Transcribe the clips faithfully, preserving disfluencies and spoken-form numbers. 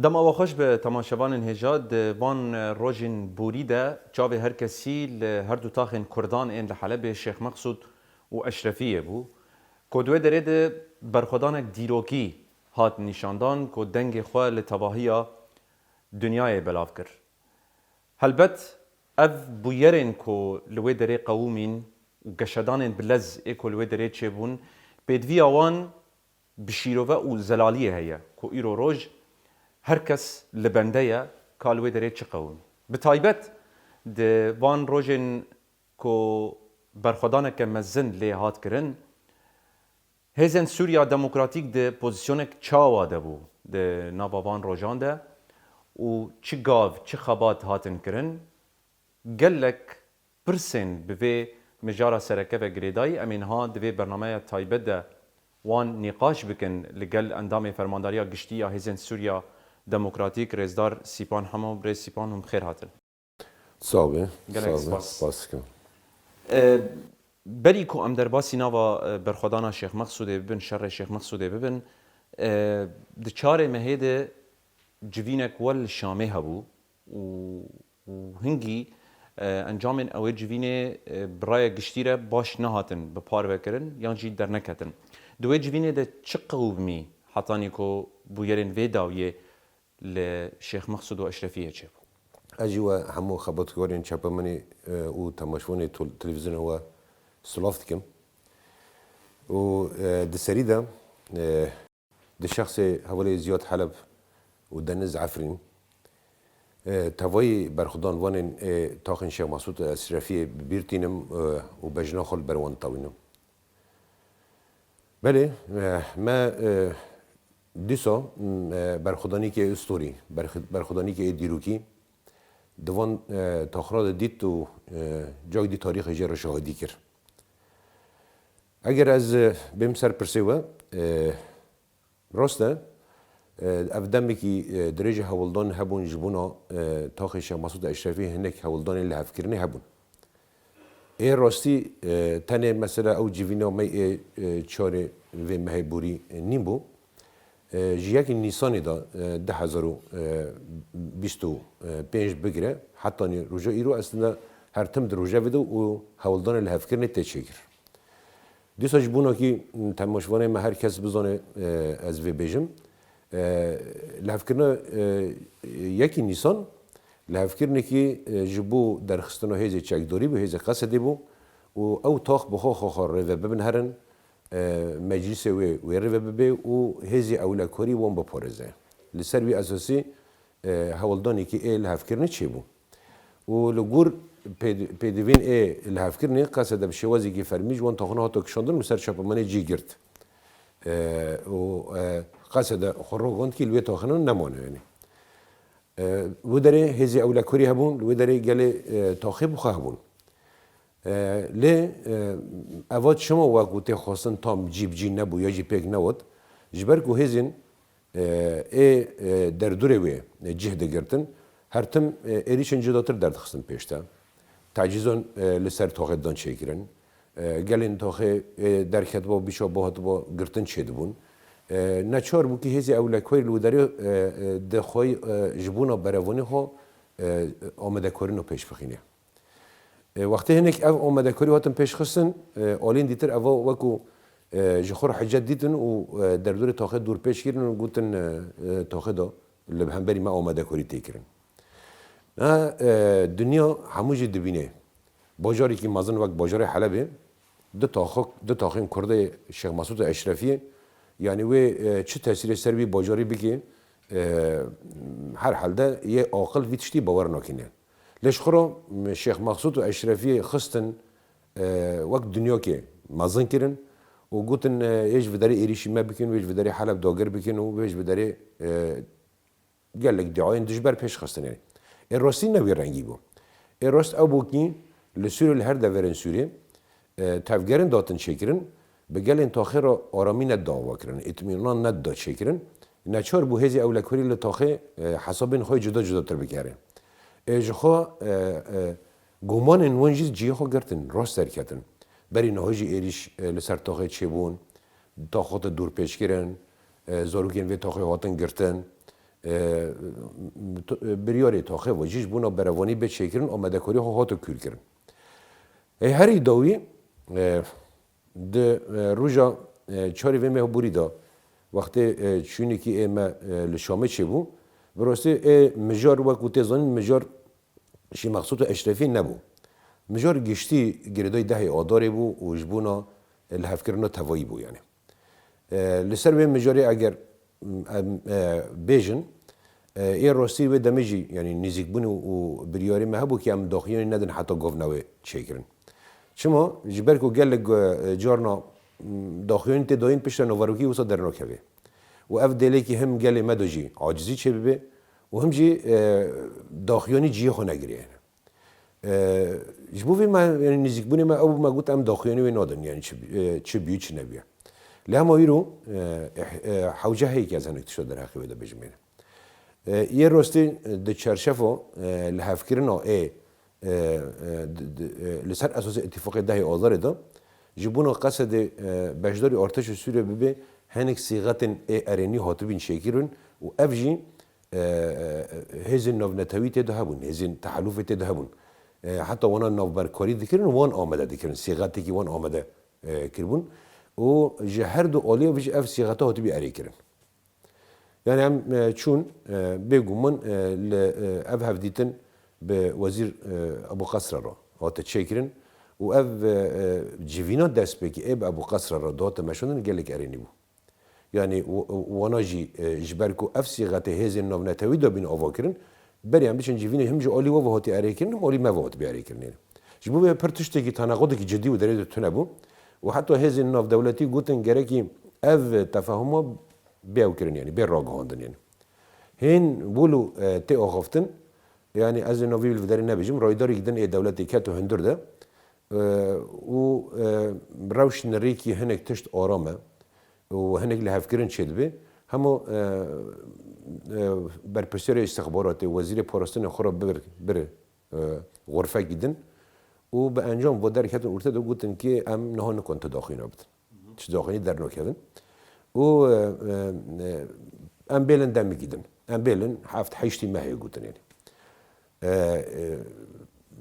Dema we xweş be temaşevanên hêja, di van rojên borî de çavê her kesî li her du taxên Kurdan ên li Helebê, Şêx Meqsûd û Eşrefiyê bû, ku di wê derê de berxwedanek dîrokî hat nîşandan ku dengê xwe li tevahiya dinyayê belav kir. Helbet ev bûyerên ku li wê derê qewimîn û geşedanên bi lez ê ku li wê derê çêbûn, pêdiviya wan bi şîrove û zelaliyê heye ku îro roj her kes li bende ye ka li wê derê çi qewimî. Bi taybet di van rojên ku berxwedaneke mezin lê hat kirin, Hêzên Sûriya Demokratîk di pozîsyonek çawa de bû di nava van rojan de û çi gav, çi xebat hatin kirin? Gelek pirsên bi vê mijara sereke ve girêdayî em ê niha di vê bernameya taybet de wan nîqaş bikin li gel endamê Fermandariya Giştî ya Hêzên Sûriya Demokratîk, Rêzdar Sîpan Hemo. Birêz Sîpan, hûn bi xêr hatin. Sax be. Gelek spas. Spas dikim. E, berî ku em derbasî nava, e, berxwedana Şêx Meqsûdê bibin, şerê Şêx Meqsûdê bibin, e, di çarê mehê de civînek wel li Şamê hebû û, û hingî, e, encamên ewê civînê, e, bi raya giştî re baş nehatin bi parve kirin yan jî derneketin. Di wê civînê de çi qewimî hetanî ku bûyerên vê dawiyê li Şêx Meqsûd û Eşrefiyê çêbû. Ez jî we hemû xebatkarên çapemenê, e, û temaşevanê tol-, televîzyona we silav dikim. Û, e, di serî de, e, di şexsê hevalê Ziyad Heleb û Deniz Efrîn, e, tevayî berxwedanvanên, e, taxên Şêx Meqsûd û Eşrefiyê bi bîr tînim, e, û bejna xwe li ber wan ditewînim. Belê, e, me, e, dîsa, m, e, berxwedanîkê istorî, berx-, berxwedanîkê ê dîrokî di van, e, taxra de dît û, e, cak dî tarîxê jê re şahidî kir. Eger ez, e, bêm ser pirsê we, e, rast e, e, ev demekî, e, dirêj e hewldan hebûn ji bona, e, taxê Şêx Mesûd Eşrefî hinek hewldanên lihevkirinê hebûn. Ê rastî, e, tenê mesela ew civîna me ê, e, çarê vê mehê borî, e, nîn bû. E, ji yekî Nîsanê de, e, du hezar û bîst û pênc bigire, hetanî roja îro aslında her tim di rojevê de û hewldanê lihevkirinê tê çêkir. Dîsa ji bonakî temaşevanê me her kes bizane, e, ez vê bêjim. E, lihevkirina, e, yekî Nîsan, lihevkirinekî, e, ji bo derxistina hêzê çekdarî bû, hêzê Qesedê bû û ew tax bi xwe xwe xwe rêve bibin herin, e, meclîsê wê wê rêve bibe û hêzê ewlekarî wan biparêze. Li ser wî esasî, e, hewldanekî ê lihevkirinê çêbû. Û li gor pêd-, pêdivîn ê lihevkirinê Qesede bi şêwazekî fermî ji wan taxûna hate kişandin û ser çapemenê cî girt. E, û, e, Qesede xwe ragand kî li wê taxûna nemane, yanî. E, wê derê hêzê ewlekarî hebûn, li wê derê gelê, e, taxê bi xwe hebûn. E, lê, e, eva çima wek û tê xwestin tam cî bi cî nebû ya jî pêk newat? Ji ber ku hêzên, e, ê, e, derdorê wê, e, cih digirtin, her tim, e, êrîşên cudatir derdixistin pêş de. Tecîzan, e, li ser taxê dan çêkirin. E, gelên taxê, e, derketiba, bîça bihatiba girtin çêdibûn. E, neçar bû kî hêzê ewlekarî li wê derê, e, e, di xwe, e, ji bona berevanê xwe, e, amadekarîna pêş bixîne. E, wextê hinek ev amadekarî hatin pêşxistin, e, alîn dîtir eva wekû, e, ji xwe re hicet dîtin û, e, derdorê taxê dûr pêç kirin û gotin, e, e, taxê de li hemberî me amadekarî tê kirin. Ha, e, dinya hemû jî dibîne. Bajarekî mezin wek bajarê Helebê, du taxo-, du taxên Kurdê Şêx Mesûd û Eşrefiyê, yanî wê, e, çi tesîrê ser wî bajarî bike, e, herhalde yê aqil vî tiştî bawer nakîne. Lê ji xwe re, m, Şêx Mexsûd û Eşrefiyê xistin, e, wek dinyokê mezin kirin û gotin, e, ê ji vê derê êrîşî me bikin, wê ji vê derê Heleb dagir bikin û wê ji vê derê, e, gelek diayên dijber pêş xistinê. Ê rastî ne wî rengî bû. Ê rast ew bû kî li Sûrê, li her deverên Sûrê, e, tevgerên datin çêkirin, bi gelên taxê re aramî nedida ava kirin, îtmînan nedida çêkirin. Neçar bû hêzê ewlekarî li taxê, e, hesabên xwe cuda cudatir bikere. Ê ji xwe, e, e, gumanên wan jî cihê xwe girtin, rast derketin. Berî niha jî êrîş, e, li ser taxê çêbûn, taxa te dûrpêçkirin, e, zarokên vê taxê hatin girtin. e, to-, e, biryarê taxê ve jî ji bona berevanî bê çêkirin, amadekarî xwe hate kûrkirin. Ê herî dawî, e, di, e, roja, e, çarê vê meh borî de, wextê, e, çûnekî ê me, e, li Şamê çêbû, bi rastî ê mijar, wek ku tê zanîn, mijar Şêx Mexsûd û Eşrefî nebû. Mijar giştî girêdayî dehê Adarê bû û ji bona, e, lihevkirina tevayî bû, yanî. E, li ser wê mijarê eger, m, em, e, bêjin, e, ê rastî wê demê jî, yanî nêzîkbûn û, û biryarê me hebû ki em daxuyanî nedin heta govna wê çêkirin. Çima? Ji ber ku gelek, e, carna, m, daxuyanî tê dayîn piştre naverokî wisa dernakeve. Û ev dêlekî him gelê me de jî acizî çêbibe û him jî, e, daxuyanî cihê xwe negiriye. E, ji bo vê me, yanî nêzîkbûnê me ew bû, me got em daxuyanî wê nadin, yanî çi, e, çi bûye, çi nebûye. Lê hema îro, e, e, e, hewce heye ki ez hinek tişta derheqê wê de bêjim êne. E, yê rastî, e, di çerçefa, e, lihevkirina ê, e, e, di, di, e, li ser esasê îtîfaqê dehê Azarê de ji bona Qesedê, e, beşdarî artêşa Sûriye bibe, hinek sîxetên ê erênî hatibîn çêkirin û ev jî e, e, hêzên navnetewî tê de hebûn, hêzên tehelûfê tê de hebûn. E, heta wana navberkarî dikirin, wan amade dikirin, sîxetekî wan amade, e, kiribûn. Û ji her du aliyê ve jî ev sîxete hatibî erê kirin. Yani em, e, çûn, e, bêguman, e, li, e, ev hevdîtin bi Wezîr, e, Ebû Qesra re hate çêkirin û ev, e, e, civîna destpêkê ê bi Ebû Qesra re dihate meşandin gelek erênî bû. Yanî w-, wana jî, e, ji ber ku ev sîxetê hêzên navnetewî de bîn avakirin, berê em biçin civînê him ji alî we ve hatî erêkirin, him alî me ve hatibî erêkirin. Yanî ji bo vê pir tiştekî, tenequdekî cidî û derê de tune bû û heta hêzên navdewletî gotin gerekî ev tefahuma bê ew kirin, yanî bê ragihandin. Yanî hên wilo, e, tê axaftin, yanî ez ê navî wî li vê derê nebêjim, raydarîk din ê dewletê ket û hundir de, e, û, e, rewş nirîkî hinek tişt aram e û hinek lihevkirin çêdibe. Hemû, e, e, berpirsiyarê îstixbaratê, wezîrê parastinê xwe re bir, bir, e, xurfekî din û bi encam ve derketin orte de gotin ki em niha nikan tu daxuyna bidin. Çi daxuyî dernakevin. Û, e, e, e, em bêlin demekî din. Em bêlin heft heştî mehê gotin, yanî. E, e,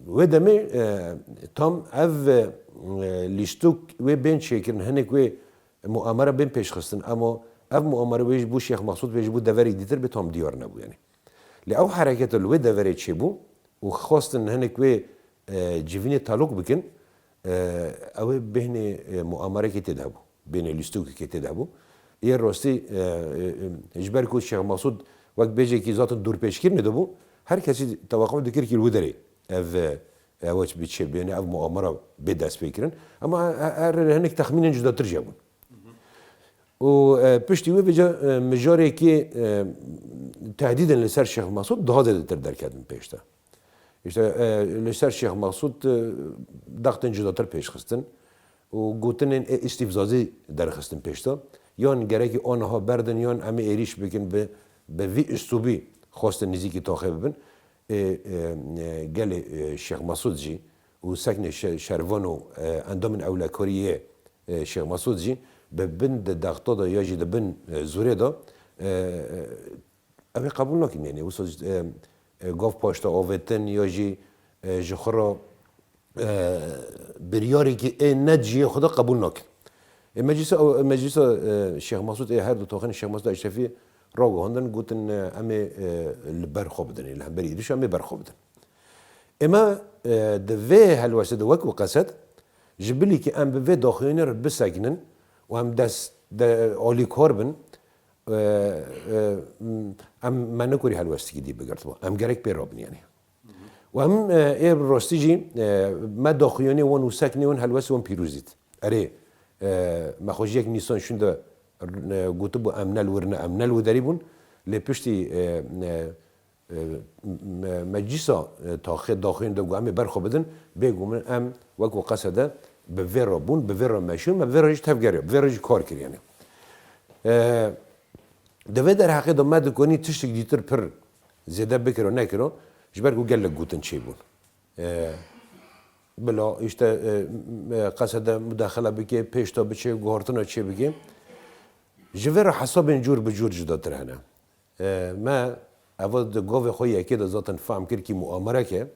wê demê, e, tam ev, e, lîstok wê bên çêkirin, hinek wê muamere bên pêşxistin, ama ev muamere wê ji bo Şêx Mexsûd, wê ji bo deverê dîtir bê tam diyar nebû, yanî. Lê ew hereketa li wê deverê çêbû û xwestin hinek wê, e, civînê talok bikin, e, ew ê bêhnê, e, muamerekê tê de hebû, bêhnê lîstokekê tê de hebû. Yê rastî, e, e, e, ji ber ku Şêx Mesûd wek bêjekî zaten dûrpêçkirinê de bû, her kesî teweqû dikir ki li wê derê ev, e, ew bi çê bêne, ev muamera bê destpêkirin. Ema he-, he-, her hinek texmînên cudatir jî hebûn. Û, e, piştî wê vêca, e, mijarekî, e, tehdîdên li ser Şêx Mesûd daha zêdetir derketin pêş de. Îşte, e, li ser Şêx Mesûd, e, dextên cudatir pêş xistin û gotinên ê îstîfzazî derxistin pêş de. Yan gerekî aniha berdin, yan em ê êrîş bikin bi, bi vî îslûbî xwestin nêzîkî taxê bibin. Ê, e, e, gelê, e, Şêx Mesûd jî û seknê şe-, şervan û, e, endamên ewlekariyê, e, Şêx Mesûd jî bi bin di dexta de ya jî di bin, e, zûrê de, e, e, ew ê qebûl nakin. Yanî wisa, e, e, gav paşta avêtin ya jî, e, ji xwe re, e, biryarekî ê ne cihê xwe de qebûl nakin. Ê meclisa, meclisa, e, Şêx Mesûd, ê her du taxên Şêx Mesûd Eşrefî ragihandin, gotin, e, em ê, e, li ber xwe bidin, ê li hemberî êrîşa em ê ber xwe bidin. Ê me, e, di vê helwestê de wek û qesed, ji bilî ki em bi vê daxuyanî re bisekinin û em dest, de, alîkar bin, e, e, em me nekorî helwestekî dî bigirtibû. Em gerek pê rabin, yanî. Û em, e, ê rastî jî, e, me daxuyanî wan û seknê wan helwestê wan pîroz dît. Erê, e, me xwe ji yek Nîsan şûn de, e, gotibû em ne li wir ne, em ne li wir derî bûn. Lê piştî, e, e, e, me, meclisa, e, taxê daxuyên de got em ê ber xwe bidin, bêguman em wek û qesede bi vê re bûn, bi vê re meşûn, me bi vê re jî tevgeriya, bi vê re jî kar kir, yanî. E, di vê derheqê de me dikonî tiştek dîtir pir zêde bikiro nekiro, ji ber ku gelek gotin çêbûn. E, bila, îşte, e, e, qesede mudaxele bike, pêşta biçe, guhartina çê bike. Ji vê re hesabên cûr bi cûr cudatir hene. E, me eva di gavê xwe yekê de zaten fehm kir kî muamerek e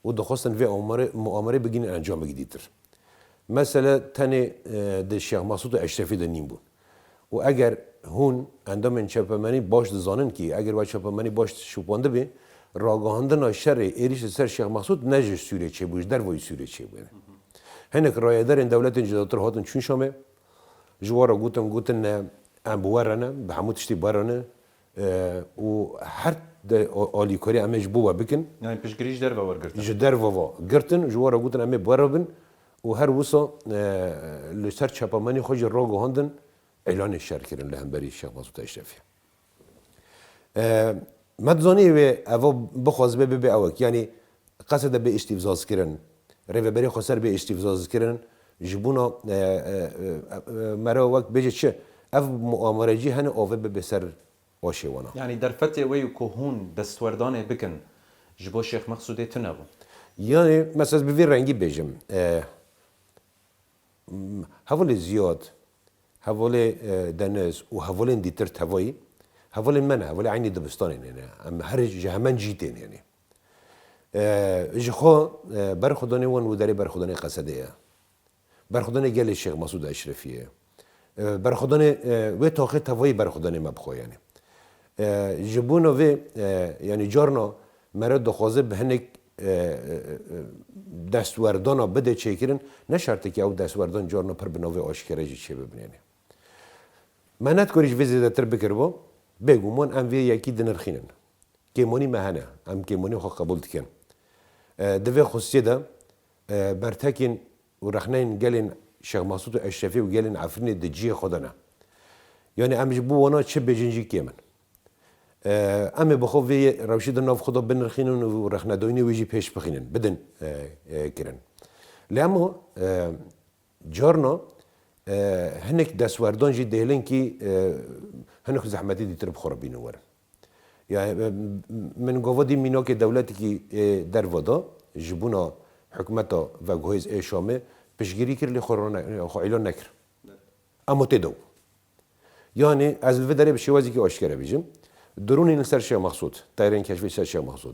û dixwestin vê amare-, muamerê bigihînin encamekî dîtir. Mesele tenê, e, di Şêx Mesûd û Eşrefî de nîn bûn. Û eger hûn endamên çapemenî baş dizanin kî eger we çapemenî baş şopandibî, ragihandina şerê êrîş li ser Şêx Mesûd ne ji Sûrê çêbû, ji dervayî Sûrê çêbû. Hinek rayedarên dewletên cudatir hatin çûn Şamê, ji we re gotin, gotin ne, em bi we re ne, bi hemû tiştî bi we re ne, e, û her de a-, alîkarî em ê ji bo we bikin. Yani piştgirî ji derve wergirtin. Ji derve ve girtin, ji we re gotin em ê bi we re bin û her wisa, e, li ser çapemenî xwe jî ragihandin, îlanê şer kirin li hemberî Şêx Mesûd Eşrefî. E, me dizanî wê eva bixwazibe bibe ewek. Yanî qesede bê îstîfzaz kirin. Rêveberê xweser bê îstîfzaz kirin. Ji bona, e, e, e, e, mera wek bêje çi? Ev muamerecî hene ave bibe ser aşê wana. Yani derfetê wê ku hûn destwerdanê bikin ji bo Şêx Mexsûdê tune bû. Yani mesela ez bi vî rengî bêjim. E, m-, hevalê Ziyad, hevalê, e, Deniz û hevalên dîtir tevayî, hevalên me ne, hevalê eynî dibistanê ne, ne. Em her ji hemen cî tên yani. E, ji xwe, e, berxwedanê wan û derê berxwedanê qesedê ye. Berxwedanê gelê Şêx Mesûd Eşrefî ye. E, berxwedanê, e, wê taxê tevayî berxwedanê me bi xwe yani. E, ji bona vê, e, yani carna mere dixwaze bi hinek, e, e, e, destwerdana bide çêkirin, ne şertekî ew destwerdan carna pir bi navê aşkere jî çêbibin yani. Me nedikarî ji vê zêdetir bikiribo, bêguman em vê yekî dinirxînin. Kêmanî me hene, em kêmanî xwe qebûl dikin. E, di vê xusûsiyê de, e, bertekên û rexneyên gelên Şêx Mesûd û Eşrefî û gelên Efrînê di cihê xwe de ne. Yani em ji bo wana çi bêjin jî kêm in. E, em ê bi xwe vê rewşê de nav xwe de binirxînin û rexnedoyînê wê jî pêş bixînin, bidin, e, e, kirin. Lê em o, e, Carna, e, hinek destwerdan jî dihêlin kî, e, hinek zehmetî dîtir bi xwe re bînin werin. Ya, e, min gava dî mînakê dewletekî, e, derve da, ji bona hikûmeta veguhêz ê Şamê piştgirî kir, lê xwe rane-, xwe îlan nekir. Ema tê de bû. Yani ez li vê derê bi şêwazekî aşkere bêjim. Dronên li ser Şêx Mexsûd, teyarên keşfê ser Şêx Mexsûd.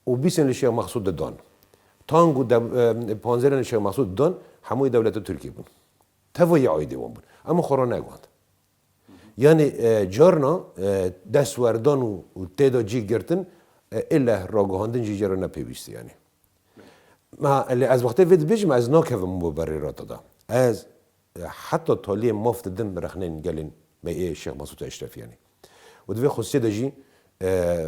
Û bîsên li Şêx Mexsûd didan. Tank û de-, e, panzerên li Şêx Mexsûd didan, hemûyê dewleta Tirkiyê bûn. Tevayî aîdê wan bûn. Ema xwe raneguhand. Yani, e, carna, e, destwerdan û, û tê de cî girtin, e, êleh ragihandin jî jê re ne pêwîst e yani. Ma, lê ez wextê vê dibêjim, ez nakevim bo berê rata da. Ez, e, heta taliyê maf didim rexnên gelên me ê Şêx Mesûd Eşrefî yani. Û di vê xusûsiyê de jî, e,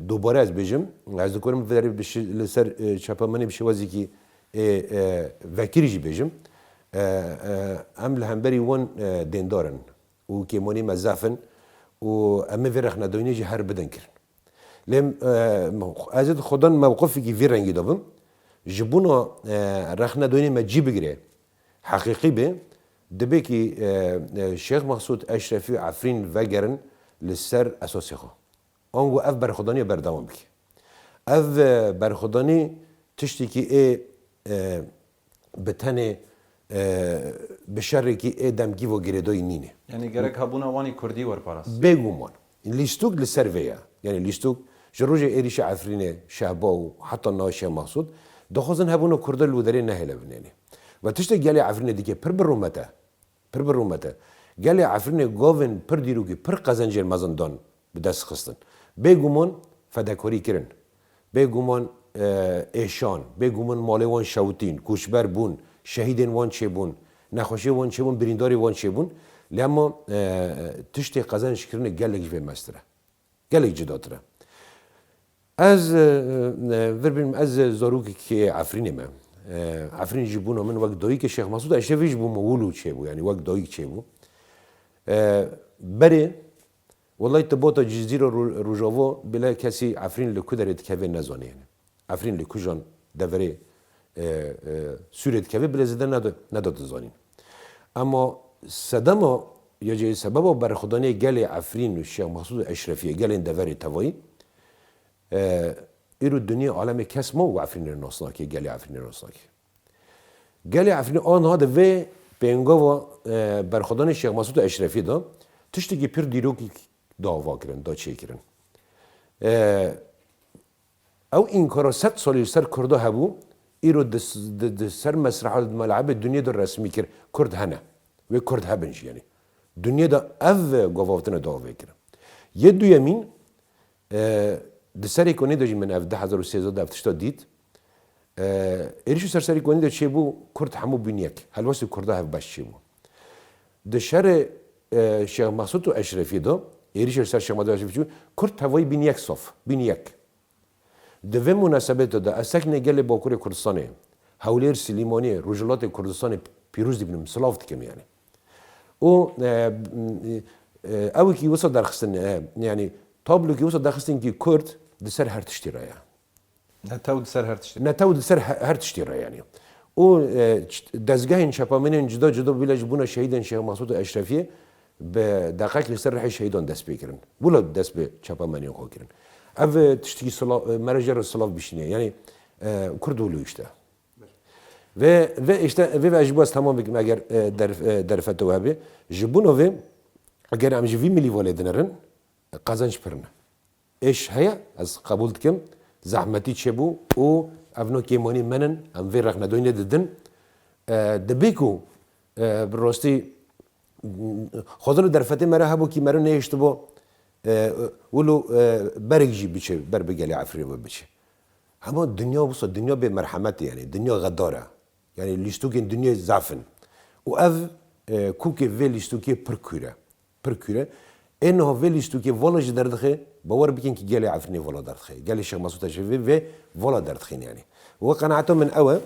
dubare ez bêjim, ez dikarim vê derê bi şi-, li ser, e, çapemenê bi şêwazekî, e, e, vekirî jî bêjim. E, e, em li hemberî wan, e, dêndar in û kêmanî me zef in û em ê vê rexnedoyînê jî her bidin kirin. Lê, e, ez ê di xwedan mewqifekî vî rengî de bim. Ji bona, e, rexnedoyînê me cî bigire, heqîqî be, dibe kî, e, e, Şêx Mexsûd Eşrefî û Efrîn vegerin li ser esasê xwe. Ango ev berxwedaniya berdewam bike. Ev, e, berxwedanî tiştekî ê, e, bi tenê, e, bi şerrekî ê demkî ve girêdayî nîne. Yani gerek hebûna wan ê kurdî werparast. Bêguman. Lîstok li ser vê ye. Yani lîstok ji rojê êrîşa Efrînê, Şehba û heta niha Şêx Mexsûd, dixwazin hebûna kurda li wê derê nehêle binêne. Ve tiştek gelê Efrînê dike pir bi rûmet e. Pir bi rûmet e. Gelê Efrînê govên pir dîrokî, pir qezencên mezin dan bi dest xistin. Bêguman fedekarî kirin. Bêguman, e, êşan. Bêguman malê wan şewitîn, koçber bûn, şehîdên wan çêbûn, nexweşiyê wan çêbûn, birîndarê wan çêbûn. Lê ema, e, tiştê qezenc kirinê gelek ji vê mestir e. Gelek cudatir e. Ez, e, e, vir bînim, ez zarokekî Efrînê me. E, Efrîn ji bona min wek dayikê Şêx Mesûd Eşrefî ji bo min wilo çêbû, yani wek dayik çêbû. E, berê, wellahî tu bota Cizîr û Ro-, Rojava bile kesî Efrîn li ku derê dikeve nezane yani. Efrîn li kujan deverê, e, e, Sûrê dikeve bile zêde neda-, neda dizanîn. Ema sedema ya jî sebeba berxwedaniyê gelê Efrîn û Şêx Mexsûd û Eşrefiyê, gelên deverê tevayî, e, îro dinya alemê kes ma û Efrînê nas nake, gelê Efrînê nas nake. Gelê Efrînê aniha di vê pêngava, e, berxwedanê Şêx Mesûd û Eşrefî de tiştekî pir dîrokî dava kirin, da çêkirin. E, ew înkara sed salî li ser Kurda hebû, îro di, di, di ser mesreha, di mele'ebê dinyê de resmî kir, Kurd hene. Wê Kurd hebin jî, yanî. Dinyê de ev govavtine dawê kirin. Yê duyemîn, e, di serê konê de jî min ev du hezar û sêzdeh de ev tişta dît. E, êrîş û serserî konî de çêbû, Kurd hemû bûn yek. Helwestê Kurda hevbeş çêbû. Di şerê, e, Şêx Mexsûd û Eşrefî de êrîşê li ser Şêx Mexsûd Eşrefî çû, Kurd tevayî bîn yek saf, bîn yek. Di vê munasebetê de ez seknê gelê Bakurê Kurdistanê, Hewlêr, Silîmaniyê, Rojhilatê Kurdistanê pîroz dibînim, silav dikim yani. Û, e, e, ew kî wisa derxistin, e, yani tablo kî wisa derxistin kî Kurd di ser her tiştî re ye. Netew di ser her tiştî. Netew di ser he-, her tiştî re yani. Û, e, ç-, dezgehên çapemeniyên cuda cuda bile ji bona şehîdên Şêx Mexsûd û Eşrefiyê bi deqek li ser rihê şehîdan dest pê kirin. Wilo dest bi çapemeniyên xwe kirin. Ev, e, tiştekî silav, e, mere jê re silav bişîne. Yani, e, Kurd wilo işte. Ve, ve işte, ve, ve ji bo ez tamam bikim eger, e, derf-, e, derfet we hebe. Ji bona vê, eger em ji vî milîvalê dinerin, qezenc pir ne. Êş heye, ez qebûl dikim. Zehmetî çêbû û ev no kêmanî menin, em vê rexnedoynê didin. E, dibê ku, e, bi rastî, xwezin û derfetê me re hebû kî me re nehiştibo, e, wilo, e, berek jî biçe, ber bi gelê Efrînê ve biçe. Hema dinya wisa, dinya bê merhemet e yani, dinya xedar e. Yani lîstokên dinyê zaf in. Û ev, e, kûkê vê lîstokê pir kûr e. Pir kûr e. Ê niha vê lîstokê vala jî derdixe, bawer bikin ki gelê Efrînê vala derdixe. Gelê Şêx Mesûd Eşrefî vê vala derdixîne yani. We qenaeta min ew e,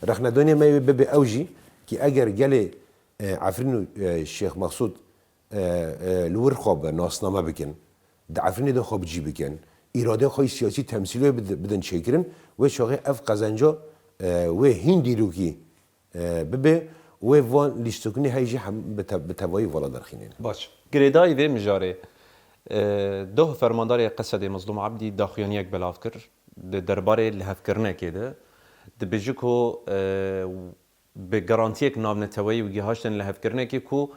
rexnedanê me wê bibe ew jî ki eger gelê, e, Efrîn û, e, Şêx Mesûd e, e, li wir xwe bi nasname bikin, di Efrînê de xwe bi cî bikin, îradeyê xwe yê siyasî temsîlê bid-, bidin çêkirin, wê çaxê ev qezenca, e, wê hîn dîrokî, e, bibe, wê van lîstokinê hey jî hem bi te-, bi tevayî vala derxînên. Baş. Girêdayî vê mijarê, e, doh fermandarê Qesedê Mezlûm Ebdî daxuyaniyek belav kir di derbarê lihevkirinekê de. Dibêje ku, e, bi garantiyek navneteweyî û gihaştin lihevkirinekê ku,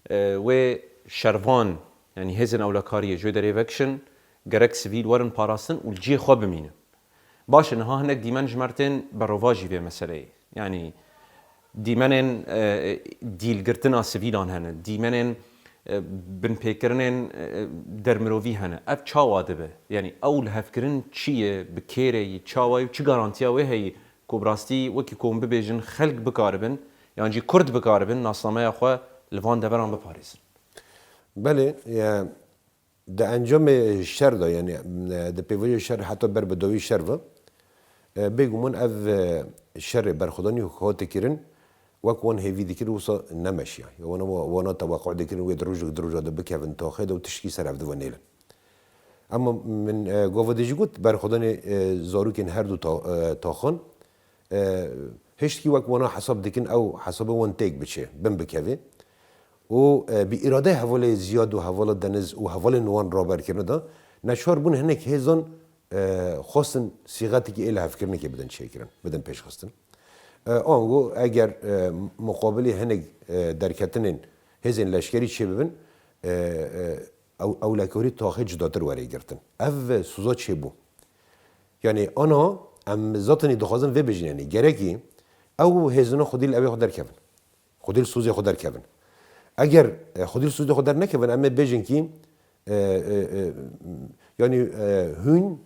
e, wê şervan, yanî hêzên ewlekariyê ji wê derê vekişin, gerek sivîl werin parastin û li cihê xwe bimînin. Baş e, niha hinek dîmen ji me re tên berovajî vê meseleyê. Yanî dîmenên, e, dîlgirtina sivîlan hene, dîmenên, e, binpêkirinên, e, dermirovî hene. Ev çawa dibe? Yanî ew lihevkirin çi ye, bi kê re yî, çawa ye û çi garantiya wê heyî ku bi rastî wekî ku hûn bibêjin xelk bikaribin, yan jî Kurd bikaribin nasnameya xwe li van deveran biparêzin? Belê, e, di encamê şer de, yanî, e, di pêvajoya şer heta ber bi dawî şer ve, e, bêguman ev, e, şerê berxwedanî ku hate kirin, wek wan hêvî dikir, wisa nemeşiya. Ya wana, wana teweqû dikirin, wê di rojek du roja de bikevin taxê de û tiştkî ser ev dive nêlin. Ema min, e, gava de jî got, berxwedanê, e, zarokên her du ta-, e, taxan, e, hiştkî wek wana hesab dikin, ew hesabê wan têk biçe, bin bikeve. Û, e, bi îradeyê hevalê Ziyad û hevala Deniz û hevalên wan raber kirine de, neçar bûn hinek hêzan, e, xwestin sîxetekî ê lihevkirinekê bidin çêkirin, bidin pêşxistin. E, ango eger, e, muqabilê hinek, e, derketinên hêzên leşkerî çêbibin, e, e, ew, ewlekarî taxê cudatir were girtin. Ev soza çêbû. Yanî ana em zaten dixwazin vê bêjin, yanî gerekî ew hêzina xwedî li ewê xwe derkevin. Xwedî li sozê xwe derkevin. Eger, e, xwedî li sozê xwe dernekevin, em ê bêjin kî, e, e, e, yanî, e, hûn,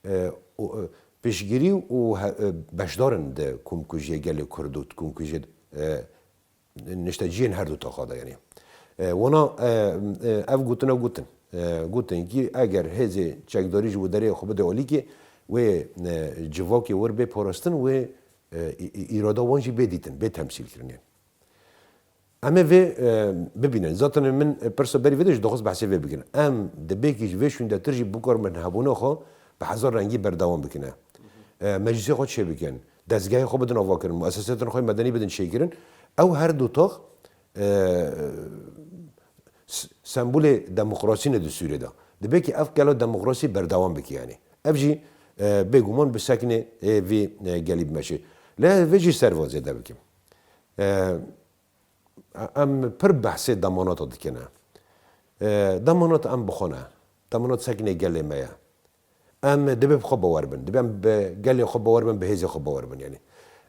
e, û, e, piştgirî û he-, e, beşdar in di komkujiyê gelê Kurd û di komkujiyê, e, nişteciyên her du taxa de, yanî. E, wana, e, e, ev gotina gotin. E, gotin kî eger hêzê çekdarî ji wê derê xwe bide alîkê, wê, e, civakê wir bê parastin, wê, e, î-, î-, îrada wan jî bê dîtin, bê temsîlkirin, yanî. Em ê vê, e, bibînin. Zaten min, e, pirsa berî vê de jî dixwest behsê vê bikin. Em dibê kî ji vê şûndetir jî bikaribin hebûna xwe bi hezar rengî berdewam bikine. E, meclîsê xwe çêbikin. Dezgehê xwe bidin avakirin. Muesesatên xwe medenî bidin çêkirin. Ew her du tax, e, s-, sembolê demokrasî ne di Sûriyê de. Dibê kî ev kela demokrasî berdewam bike yanî. Ev jî, e, bêguman bi seknê, e, vî, e, gelî bimeşê. Lê vê jî ser van zêde bikim. E, Em pir behsê demanata dikine. E, demanat em bi xwe ne. Demanat sekinê gelê me ye. Em dibe bi xwe bawer bin. Dibe em bi gelê xwe bawer bin, bi hêzê xwe bawer bin. Yani,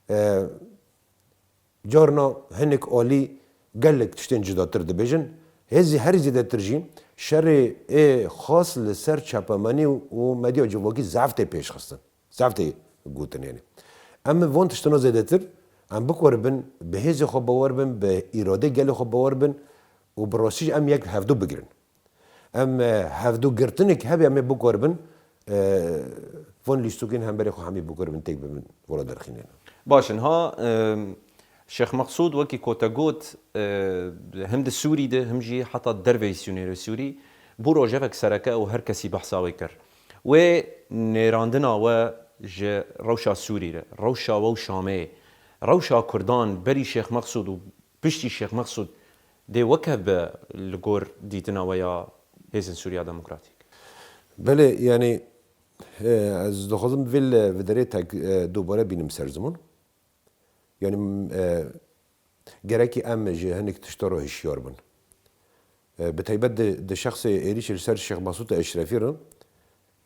e, carna hinek alî gelek tiştên cudatir dibêjin. Hêzî her zêdetir jî şerê ê xas li ser çapemenî û medya civakî zehf tê pêşxistin. Zehf tê gotin yani. Em van tiştana zêdetir, em bikaribin bi hêzê xwe bawer bin, bi îradê gelê xwe bawer bin û bi rastî jî em yek hevdu bigirin. Em, e, hevdu girtinek hebe em ê bikaribin, e, van lîstokên hemberê xwe hemî bikaribin têk bibin, wala derxînin. Baş in, ha, e, Şêx Meqsûd wekî ku te got, e, him di Sûrî de, him jî heta derveyî sînorê Sûrî, bû rojevek sereke û her kesî behsa wê kir. Wê nêrandina we ji rewşa Sûrî re, rewşa we û Şamê, rewşa Kurdan berî Şêx Meqsûd û piştî Şêx Meqsûd dê wek hev be li gor dîtina we ya Hêzên Sûriya Demokratîk? Belê, yani, e, ez dixwazim vê li, vê derê tek, e, dubare bînim ser ziman. Yani, e, gerekî em ji hinek tişta re hişyar bin. E, bi taybet di, di şexsê êrîşê li ser Şêx Mesûd Eşrefî re,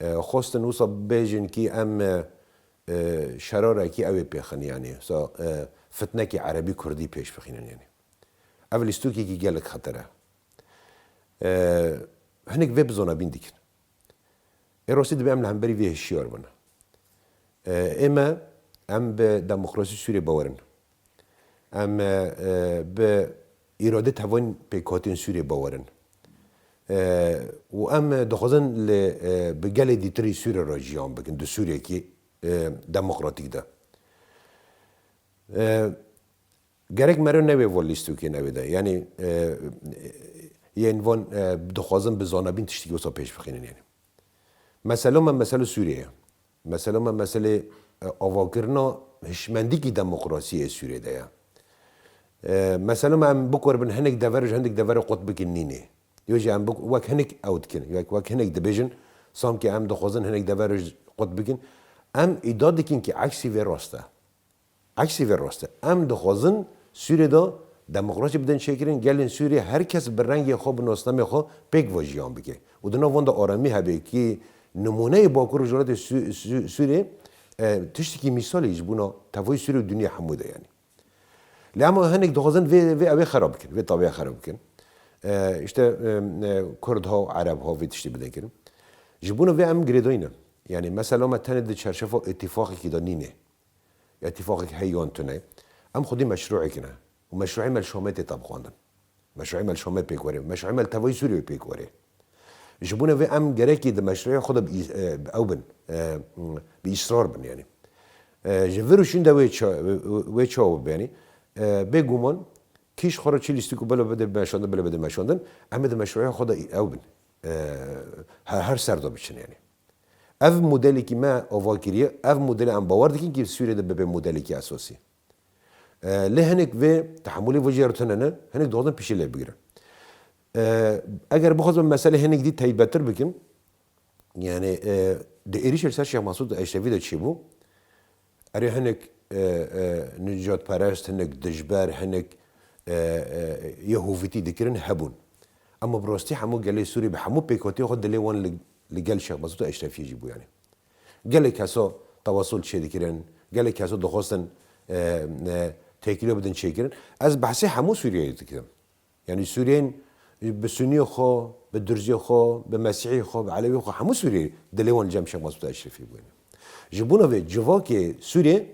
e, xwestin wisa bêjin kî em, e, e, şerarekî ew ê pêxin, yani, sa, e, fitnekî erebî kurdî pêş bixînin, yani. Ev lîstokekî gelek xeter e. E, hinek vê bi zona bîn dikin. Ê rastî dibe em li hemberî vê hişyar bin. E, ê me, em bi demokrasî Sûriyê bawer in. Em, e, e, bi îrade tevayên pêkhatiyên Sûriyê bawer in. E, û em dixwazin li, e, bi gelê dîtirî Sûriyê re jiyan bikin di Sûriyekî, e, demokratîk de. E, Gerek meriv newê van lîstokên ew ê de. Yanî, e, yên van, e, dixwazin bi zanabîn tiştekî wisa pêş bixînin yanî. Mesela me, mesele Sûriyê ye. Mesela me, meselê, e, avakirina hişmendîkî demokrasiyê Sûriyê de ye. E, mesela me, em bikaribin hinek dever ji hinek deverê qut bikin nînê. Yo jî em bik-, wek hinek ew dikin. Wek, wek hinek dibêjin, samkê em dixwazin hinek dever ji qut bikin. Em îdia dikin ki eksî vê rast e. Eksî vê rast e. Em dixwazin Sûriyê de demokrasî bidin çêkirin, gelên Sûriyê her kes bi rengê xwe, bi nasnamê xwe pêk ve jiyan bike. Û di nav wan de aramî hebe ki nimûneyê Bakur Rojhilatê Sû-, Sû-, Sûriyê, e, tiştekî mîsalî ji bona tevayî Sûriyê û dinyê hemû de yanî. Lê em hinek dixwazin vê, vê ew ê xera bikin, vê tavê xera bikin. E, işte, e, e, Kurd ha, Ereb ha, vê tiştê bidin kirin. Ji bona vê em girêdayî ne. Yanî mesela me tenê di çerçefa îtîfaqekî de nîne. Îtîfaqek heye yan tune. Em xwedî meşrûekî ne. Û meşrûê me li Şamê tê tebxwandin. Meşrûê me li Şamê pêk were. Meşrûê me li tevayî Sûriyeyê pêk were. Ji bona vê em gerekî di meşrûê xwe de bi î-, e, bi ew bin, e, bi îsrar bin yanî. E, ji vir û şûn de wê ça-, wê çawa bibe yanî. E, bêguman kîş xwe re çi lîstik û bela bide meşandin, bela bide meşandin, em ê di meşrûê xwe de ew bin. E, he-, her ser de biçin yanî. Ev modelekî me ava kiriye, ev modelê em bawer dikin ki Sûriyê de bibe modelekî esasî. E, lê hinek vê tehemûlê vê jê re tune ne, hinek dixwazin piştî lê bigirin. E, eger bixwazim meselê hinek dî teybetir bikim, yani, e, di êrîşê li ser Şêx Mesûd Eşrefî de çêbû, Erê hinek, e, e, nijadperest, hinek dijber, hinek, e, e, Yehovîtî dikirin hebûn. Ema bi rastî hemû gelê Sûrî bi hemû pêkhatiyê xwe dilê wan li, li gel Şêx Mesûd Eşrefiyê jî bû yanî. Gelek kesa tewasul çêdikirin, gelek kesa dixwestin, e, e, têkiliya bidin çêkirin. Ez behsê hemû Sûriyeyê dikim. Yanî Sûriyên bi Suniyê xwe, bi Durziyê xwe, bi Mesîhî xwe, bi Elewî xwe, hemû Sûriyê dilê wan li cem Şêx Mesûd Eşrefî bûne. Ji bona vê civakê Sûriyê,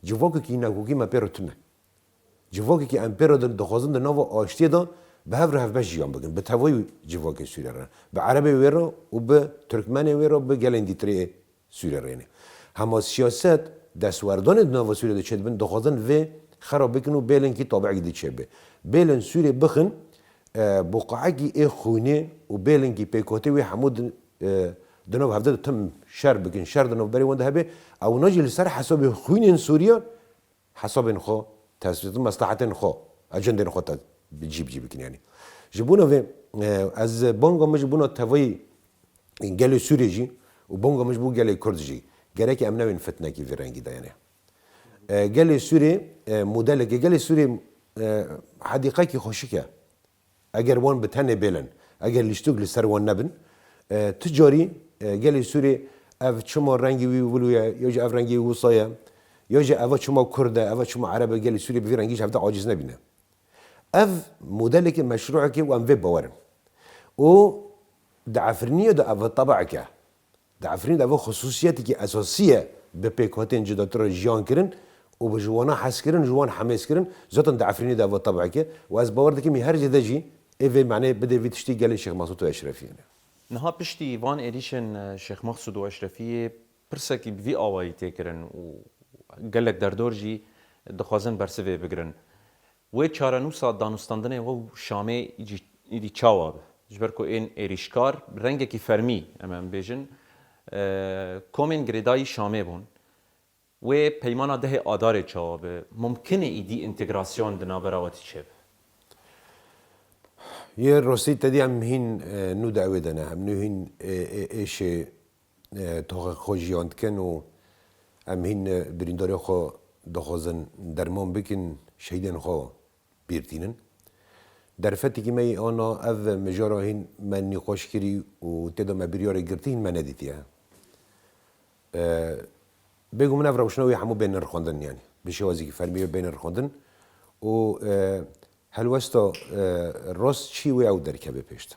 civakekî nakokî me pê re tune. Civakekî em pê re di-, dixwazin di nava aştiyê de bi hev re hevbeş jiyan bikin. Bi tevayî civakê Sûriyê re. Bi Erebê wê re û bi Tirkmenê wê re, bi gelên dîtirê Sûriyê rêne. Hema siyaset, destwerdanê di nava Sûriyê de çêdibin, dixwazin vê xera bikin û bêlên kî tabiekî dî çêbe. Bêlên Sûriyê bixin, e, buqaekî ê xwînê û bêlên kî pêkhatê wê hemû di, e, di nav hevde de tim şer bikin, şer di navberê wan de hebe, ewna jî li ser hesabê xwînên Sûriyan hesabên xwe, tesbît û meslahetên xwe, ecendên xwe te bi cî bi cî bikin yanî. Ji bona vê, e, ez banga min ji bona tevayî gelê Sûriyê jî û banga min ji bo gelê Kurd jî, gerek em newên fitnekî vî rengî de yanî. E, gelê Sûriyê, e, modelekê, gelê Sûriyê, e, hedîqekî xweşik e. Eger wan bi tenê bêlin, Eger lîstik li ser wan nebin, e, tu carî, e, gelê Sûrê ev çima rengê wî wilo ye, ya jî ev rengê wî wisa ye, ya jî eva çima Kurd e, eva çima Ereb e, gelê Sûrê bi vî rengî ji hevde aciz nebîne. Ev modelekê meşrûekê û em vê bawer in. Û di Efrîniyê de ev tebeeke. Di Efrînê de ev xusûsiyetekî esasî ye bi pêkhatên cudatir re jiyan kirin û bi ji wana hez kirin, ji wan hemêz kirin. Zaten di Efrînê de ev tebeeke û ez bawer dikim her jêde jî ê vê manê bidê vî tiştî gelê Şêx Mesûd û Eşrefiyê ne. Niha piştî van êrîşên, e, Şêx Mexsûd û Eşrefiyê pirsekî bi vî awayî tê kirin û gelek derdor jî dixwazin bersivê bigirin. Wê çarenûsa danûstandinê we û Şamê îdî, îdî çawa be? Ji ber ku ên êrîşkar rengekî fermî, em, em bêjin, e, komên girêdayî Şamê bûn. Wê peymana dehê Adarê çawa be? Mumkin e îdî întegrasyon di navbera we de çêbe? Yê rostî tedî em hîn, e, nû di ewê de ne. Em nû hîn, e, e, êşê, e, toxê xwe jiyan dikin û em hîn, e, birîndarê xwe dixwazin derman bikin, şehîdên xwe bîr tînin. Derfetekî me yê ana ev mijara hîn me nîqaş kirî û tê de me biryarê girtî hîn me nedîtiye. E, bêguman ev rewşna wê hemû bên nirxandin, yanî bi şêwazekî fermî wê bên nirxandin û, e, helwesta, e, rast çi wê ew derkeve pêş de.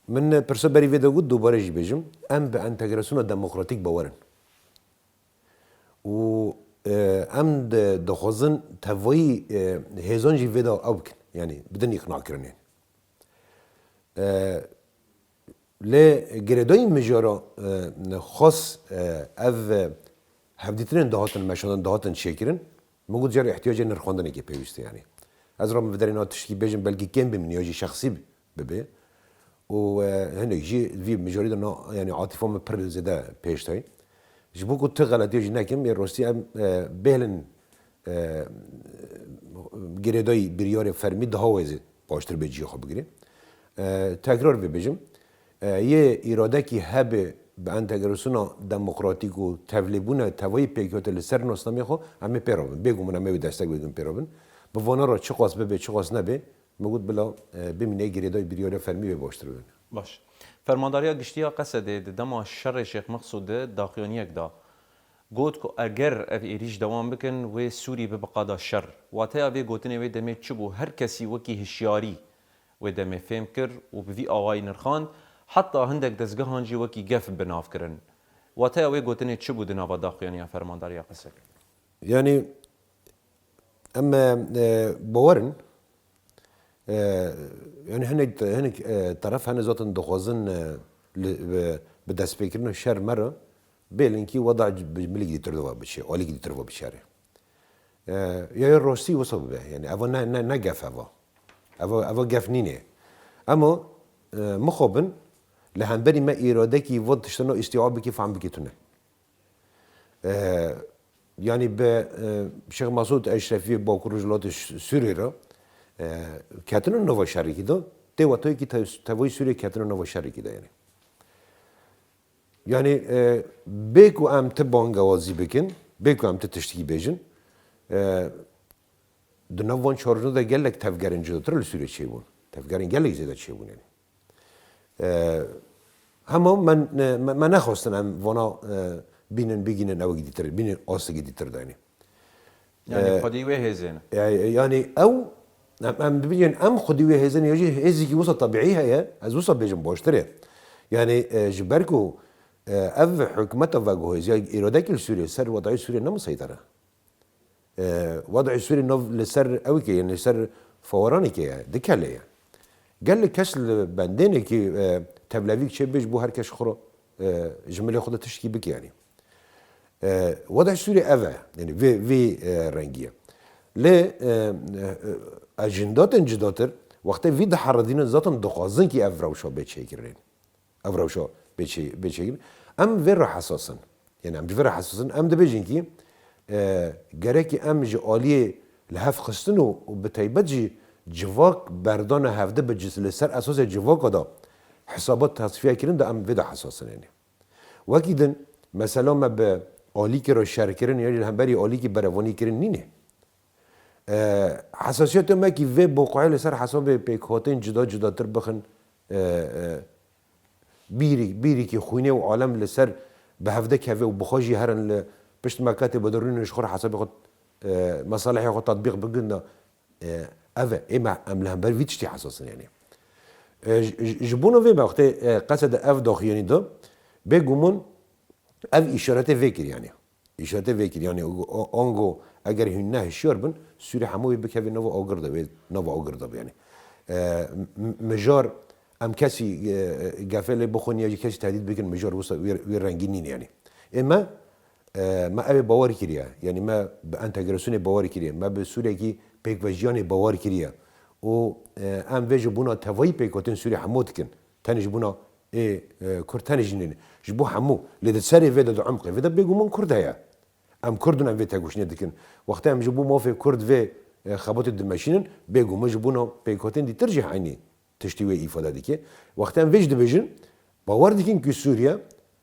Min pirsa berî vê de got, dubare jî bêjim, em bi entegrasyona demokratîk bawer in. Û, e, em di, dixwazin tevayî, e, hêzan jî vê de ew bikin, yanî bidin îqnakirinê. E, lê girêdayî mijara, e, xas, e, ev, e, hevdîtinên dihatin meşandin, dihatin çêkirin, min got car îhtiyacê nirxandinekê pêwîst e, yanî. Ez rabim vê derê na tiştekî bêjim, belkî kêm bimîne ya jî şexsî bibe. Û, e, hinek jî vî mijarî de na, yanî atifa min pir zêde pêş tayî. Ji bo ku tu xeletiya jî nekim, ê rostî em, e, bêhlin, e, girêdayî biryarê fermî daha wê zê baştir bê cihê xwe bigirê. E, tekrar vê bêjim, e, yê îradekî hebe bi entegrasyona demokratîk û tevlêbûna tevayî pêkhatê li ser nasnameyê xwe, em ê pê re bin. Bêguman em ê wê destek bidin pê re bin. Bi vana re çiqas bibe, çiqas nebe, min got bila, e, bimîne girêdayî biryara fermî wê baştir bibin. Baş. Fermandariya Giştî ya Qesedê di dema şerê Şêx Mexsûd de daxuyaniyek da. Got ku eger ev êrîş dewam bikin, wê Sûrî bibe qada şer. Wateya vê gotinê wê demê çi bû? Her kesî wekî hişyarî wê demê fêm kir û bi vî awayî nirxand, heta hindek dezgehan jî wekî gef bi nav kirin. Wateya wê gotinê çi bû di nava daxuyaniya Fermandariya Qesedê? Yanî em, e, e, bawer in, e, yanî hinek, hinek, e, teref hene zaten dixwazin, e, li, bi, bi destpêkirina şer me re bêlinkî weda bi milek dîtir de ve biçe, alîk dîtir ve biçare. E, ya, ya rostî wisa bibe. Yanî eva ne, ne, ne gef eva. Eva, eva gef nîne. Ema, e, mixabin li hemberî me îradekî va tiştana îstîa bikî, fehm bikî tune. E, yanî bi, e, Şêx Mesûd Eşrefî Bakur Rojhilatê Ş-, Sûriyê re, e, ketine nava şerekî de, tê wetayekî te-, tevayî Sûriyê ketine nava şerekî de yanî. Yanî, e, bê ku em ti bangewazî bikin, bê ku em ti tiştekî bêjin, e, di nav van çarjina de gelek tevgerên cudatir li Sûriyê çêbûn. Tevgerên gelek zêde çêbûn yanî. E, hema me, me, me nexwestin em vana, e, bînin, bigînin ewekî dîtir, bînin astekî dîtir de yanî. Yanî, e, xwedî wê hêzê ne. E, yanî ew, em, em bibînin, em xwedî wê hêzê ne, ya jî hêzekî wisa tebîî heye, ez wisa bêjim baştir e. Yanî, e, ji ber ku, e, ev hikûmeta veguhêz ya îradekî li Sûriyê ser wedayê Sûriyê ne miseyter e. E, wedayê Sûriyê nav li ser ewkê ye, li ser fawaranekê ye, di kelê ye. Gelek kes li bendênekî, e, tevlevîk çêbê ji bo her kes xwe, e, ji milê xwe de tiştekî bike yanî. E, weda Sûriyê ev e. Yanî vê, vê, e, rengî ye. Lê, e, e, ecindatên cudatir, wextê vî diheredînin zaten dixwazin kî ev rewşa bê çêkirin. Ev rewşa bê çê-, bê çêkirin. Em vê re hesas in. Yanî em ji vê re hesas in. Em dibêjin kî, e, gerekî em ji aliyê li hev xistin û, û bi taybet jî civak berdana hevdi bi ci-, li ser esasê civaka de hesabat tasfiye kirin de em vê de hesas in yanî. Wekî din, mesela me bi alîkî re şer kirin, ya jî li hemberî alîkî berevanî kirin nîne. E, hesasiyetê me kî vê boqayê li ser hesabê pêkhatên cuda cudatir bixin, e, e, bîrî-, bîrîkî xwînê û alem li ser bi hevde keve û bi xwe jî herin li pişt meketê bidirûnin ji xwe re hesabê xwe, e, mesalihê xwe tatbîq bikin de, e, ev e, ê me, em li hember vî tiştî hesas in, yanî. E, ji, ji, ji bona vê me wextê, e, qese de ev daxuyanî de, bêguman ev îşaretê vê kir, yanî. Îşaretê vê kir, yanî, o, o, ango eger hûn ne hişyar bin, Sûrî hemû wê bikeve nava agir de, wê nava agir de be, yanî. E, m-, m-, mijar, em kesî, e, e, gefê lê bixwin ya jî kesî tehdît bikin, mijar wisa wê, wê rengî nîne, yanî. Ê me, e, me ev ê bawer kiriye, yanî me bi entegrasyonê bawer kiriye, me bi Sûriyekî pêkvejiyanê bawer kiriye. Û, e, em vê ji bona tevayî pêkhatin Sûrî hemû dikin. Tenê ji bona ê, e, Kurd tenê jî nîne. Ji bo hemû. Lê di serê vê de, di umqê vê de bêguman Kurd heye. Em Kurd in, em vê tekoşînê dikin. Wextê em ji bo mafê Kurd vê, e, xebatê dimeşînin, bêguman ji bona pêkhatên dîtir jî eynî tiştî wê îfade dike. Wextê em vê jî dibêjin, bawer dikin ku Sûriye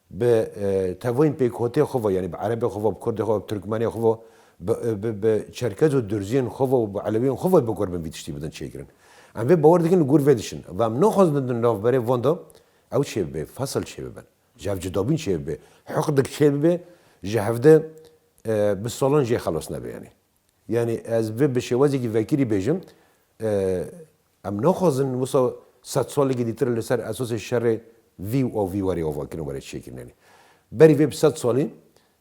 bi, e, tevayên pêkhatê xwe ve, yanî bi Erebê xwe ve, bi Kurdê xwe ve, bi Tirkmenê xwe ve, bi, e, bi, bi Çerkez û Durziyên xwe ve û bi Elewiyên xwe ve bigurbin vî tiştî bidin çêkirin. Em vê bawer dikin, li gor vê diçin. Ve em naxwazin di navberê van de ew çêbibe, fesil çêbibin. Ji hev cudabûn çêbibe, hiqdik çêbibe, ji hevde, e, bi salan jê xelas nebe, yanî. Yanî ez vê bi şêwazekî vekirî bêjim, e, em naxwazin wisa sed salekî dîtir li ser esasê şerê vî û vî warê avakirin were çêkirin, yanî. Berî vê bi sed salî,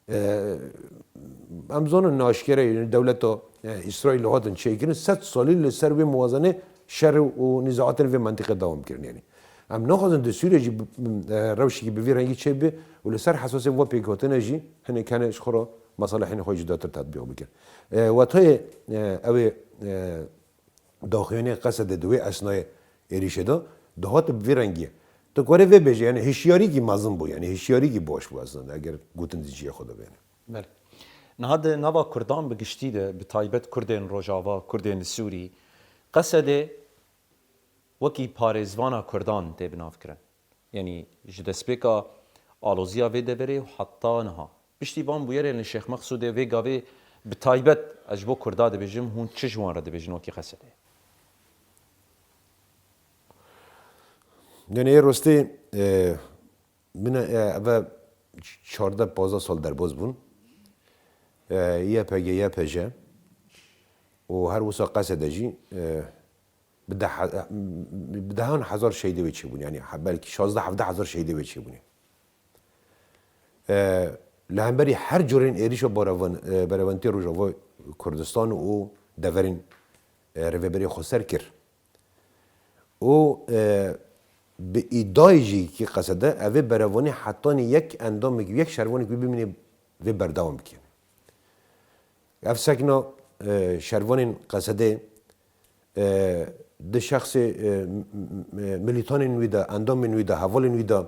e, em zanin naşkere, yanî dewleta, e, Îsraîl hatin çêkirin, sed salî li ser wê muwazenê şer û nîzaatên vê mentiqê dewam kirin, yanî. Em naxwazin di Sûriyê jî bi, e, rewşekî bi vî rengî çêbibe û li ser hesasê va pêkhatine jî hinek hene ji xwe re mesalihên xwe jî datir tatbîq bikin. E, wetayê, e, ew ê, e, daxuyaniyê Qesedê di wê esnayê êrîşê de dihat bi vî rengî. Tu kare vê bêje, yanî hişyarîkî mezin bû, yanî hişyarîkî baş bû aslında, eger gotin di cihê xwe de bêne. Belê. Niha di nava Kurdan bi giştî de, bi taybet Kurdên Rojava, Kurdên li Sûrî, Qesedê wekî parêzvana Kurdan tê binavkirin. Yanî ji destpêka aloziya vê deverê û heta niha. Piştî van bûyerên li Şêx Meqsûdê vê gavê bi taybet ez ji bo Kurda dibêjim, hûn çi ji wan re dibêjin wekî Qesedê? Yanî ê rostê, e, min e, eve çardeh pazdeh sal derbas bûn. E, Y P G, Y P J û her wisa Qesede jî, e, bi deh, bi dehan hezar şehîdê wê çêbûn. Yanî he-, belkî şazdeh hevdeh hezar şehîdê wê çêbûne. E, li hemberî her curên êrîşa barevan-, e, berevantî Rojava Kurdistan û deverên, e, Rêveberê Xweser kir. Û, e, bi îdayê jî kî Qesede, evê berevanî hetanî yek endamekî, yek şervanekî wî bimîne vê berdewam bike. Ev sekna, e, şervanên Qesedê, e, di şexsê, e, m-, m-, m-, milîtanên wî de, endamên wî de, hevalên wî de,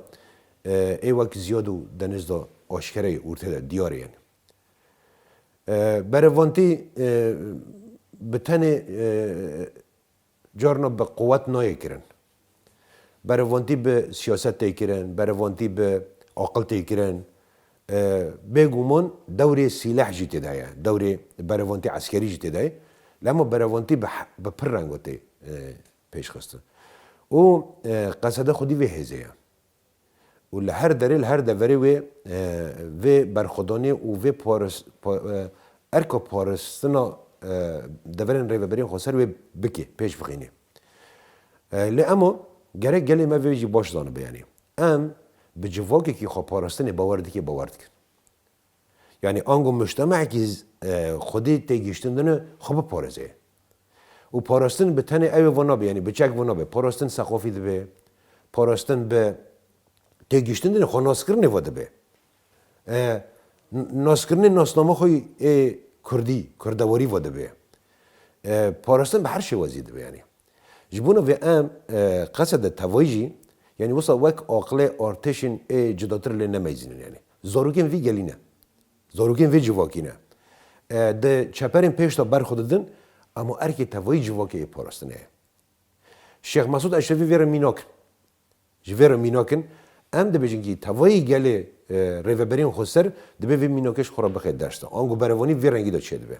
e, ê wek Ziyad û Deniz de aşkere ye, ortê de diyar yên. E, berevantî, e, bi tenê, e, carna bi quwet nayê kirin. Berevantî bi siyaset tê kirin, berevantî bi aqil tê kirin. E, bêguman dewrê sîleh jî tê de ye, dewrê berevantî eskerî jî tê de ye. Lê hema berevantî bi he-, bi pir rengo tê, e, pêşxistin. Û, e, Qesede xwedî vê hêzê ye. Û li her derê, li her deverê wê, e, vê berxwedanê û vê paris-, pa-, e, erka paristina, e, deverên rêveberiyên xweser wê bike, pêş bixîne. E, lê ema gerek gelê me vê jî baş zanibe, yanî. Em bi civakekî xweparastinê bawer dike, bawer dikin. Yanî ango mujtemekî z-, e, xwedî têgihiştin dine xwe biparêze. Û parastin bi tenê ew ê va nabe, yanî bi çek va nabe. Parastin seqafî dibe, parastin bi têgihiştin dine xwe naskirinê va dibe. E, n-, naskirinê nasnama xwe ê kurdî, kurdewarî va dibe. E, parastin bi her şêwazî dibe, yanî. Ji bona vê em, e, Qesede tevayî jî, yanî wisa wek aqilê artêşên ê cudatir lê nemeyzînin, yanî. Zarokên vî gelî ne. Zarokên vê civakî ne. E, di çeperên pêş de berxwe didin, ema erkê tevayî civakê ê parastinê ye. Şêx Mesûd Eşrefî vê re mînak in. Ji vê re mînak in. Em dibêjin kî tevayî gelê, e, rêveberiyên xweser dibe vê mînakê ji xwe re bixe dest de. Ango berevanî vê rengî de çêdibe.